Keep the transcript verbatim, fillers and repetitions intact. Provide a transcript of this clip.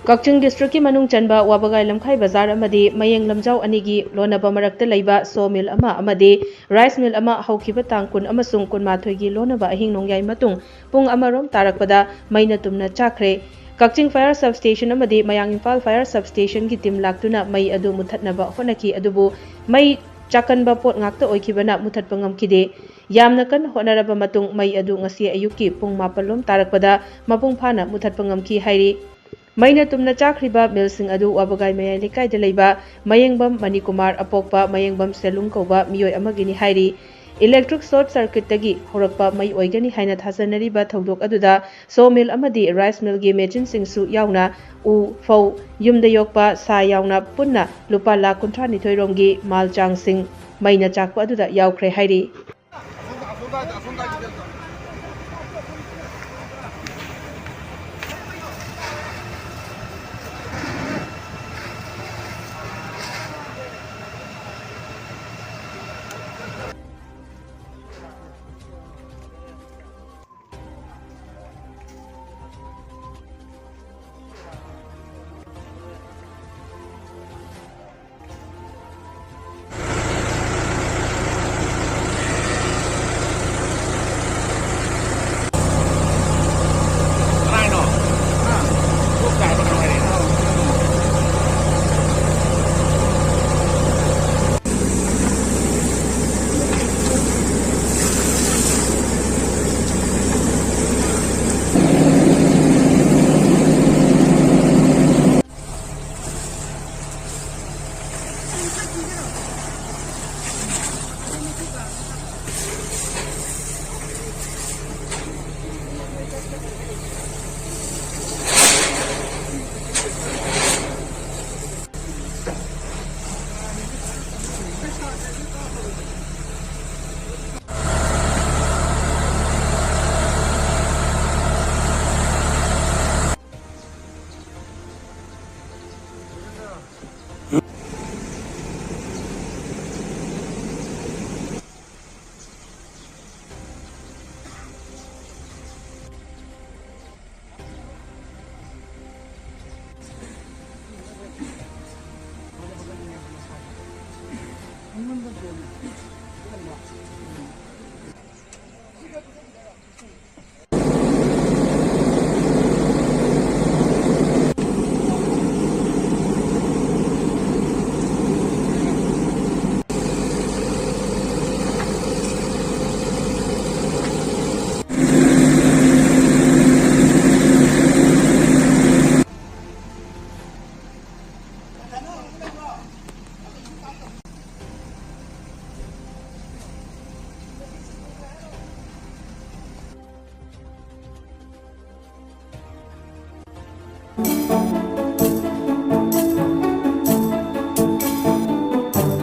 ꯀꯛꯆꯤꯡ ꯗꯤꯁꯇ꯭ꯔꯤꯛꯀꯤ ꯃꯅꯨꯡ ꯆꯟꯕ ꯋꯥꯕꯒꯥꯏ ꯂꯝꯈꯥꯏ ꯕꯖꯥꯔ ꯑꯃꯗꯤ ꯃꯌꯦꯡ ꯂꯝꯖꯥꯎ ꯑꯅꯤꯒꯤ ꯂꯣꯟꯅꯕ ꯃꯔꯛꯇ ꯂꯩꯕ ꯁꯣ ꯃꯤꯜ ꯑꯃ ꯑꯃꯗꯤ ꯔꯥꯏꯁ ꯃꯤꯜ ꯑꯃ ꯍꯧꯈꯤꯕ ꯇꯥꯡ ꯀꯨꯟ ꯑꯃꯁꯨꯡ ꯀꯨꯟꯃꯥꯊꯣꯏꯒꯤ ꯂꯣꯟꯅꯕ ꯑꯍꯤꯡ ꯅꯣꯡꯌꯥꯏ ꯃꯇꯨꯡ ꯄꯨꯡ ꯑꯃꯔꯣꯝ ꯇꯥꯔꯛꯄꯗ ꯃꯩꯅ ꯇꯨꯝꯅ ꯆꯥꯛꯈ꯭ꯔꯦ꯫ ꯀꯛꯆꯤꯡ ꯐꯥꯌꯔ ꯁꯕ ꯁ꯭ꯇꯦꯁꯟ ꯑꯃꯗꯤ ꯃꯌꯥꯡ ꯏꯝꯐꯥꯜ ꯐꯥꯌꯔ ꯁꯕ ꯁ꯭ꯇꯦꯁꯟꯒꯤ ꯇꯤꯝ ꯂꯥꯛꯇꯨꯅ ꯃꯩ ꯑꯗꯨ ꯃꯨꯊꯠꯅꯕ ꯍꯣꯠꯅꯈꯤ, ꯑꯗꯨꯕꯨ ꯃꯩ ꯆꯥꯛꯀꯟꯕ ꯄꯣꯠ ꯉꯥꯛꯇ ꯑꯣꯏꯈꯤꯕꯅ ꯃꯨꯊꯠꯄ ꯉꯝꯈꯤꯗꯦ꯫ ꯌꯥꯝꯅ ꯀꯟꯅ ꯍꯣꯠꯅꯔꯕ ꯃꯇꯨꯡ ꯃꯩ ꯑꯗꯨ ꯉꯁꯤ ꯑꯌꯨꯛꯀꯤ ꯄꯨꯡ ꯃꯥꯄꯜ ꯂꯣꯝ ꯇꯥꯔꯛꯄꯗ ꯃꯄꯨꯡ ꯐꯥꯅ ꯃꯨꯊꯠꯄ ꯉꯝꯈꯤ ꯍꯥꯏꯔꯤ꯫ ꯃꯩꯅ ꯇꯨꯝꯅ ꯆꯥꯛꯈ꯭ꯔꯤꯕ ꯃꯤꯜꯁꯤꯡ ꯑꯗꯨ ꯋꯥꯕꯒꯥꯏ ꯃꯌꯥꯏ ꯂꯩꯀꯥꯏꯗ ꯂꯩꯕ ꯃꯌꯦꯡꯕꯝ ꯃꯅꯤꯀꯨꯃꯥꯔ ꯑꯄꯣꯛꯄ ꯃꯌꯦꯡꯕꯝ ꯁꯦꯂꯨꯡ ꯀꯧꯕ ꯃꯤꯑꯣꯏ ꯑꯃꯒꯤꯅꯤ ꯍꯥꯏꯔꯤ꯫ ꯏꯂꯦꯛꯇ꯭ꯔꯤꯛ ꯁꯣꯔꯠ ꯁꯔꯀ꯭ꯌꯨꯠꯇꯒꯤ ꯍꯧꯔꯛꯄ ꯃꯩ ꯑꯣꯏꯒꯅꯤ ꯍꯥꯏꯅ ꯊꯥꯖꯅꯔꯤꯕ ꯊꯧꯗꯣꯛ ꯑꯗꯨꯗ ꯁꯣ ꯃꯤꯜ ꯑꯃꯗꯤ ꯔꯥꯏꯁ ꯃꯤꯜꯒꯤ ꯃꯦꯆꯤꯟꯁꯤꯡꯁꯨ ꯌꯥꯎꯅ ꯎ, ꯐꯧ, ꯌꯨꯝꯗ ꯌꯣꯛꯄ ꯁꯥ ꯌꯥꯎꯅ ꯄꯨꯟꯅ ꯂꯨꯄꯥ ꯂꯥꯈ ꯀꯨꯟꯊ꯭ꯔꯥ ꯅꯤꯊꯣꯏ ꯔꯣꯝꯒꯤ ꯃꯥꯜ ꯆꯥꯡꯁꯤꯡ ꯃꯩꯅ ꯆꯥꯛꯄ ꯑꯗꯨꯗ ꯌꯥꯎꯈ꯭ꯔꯦ ꯍꯥꯏꯔꯤ꯫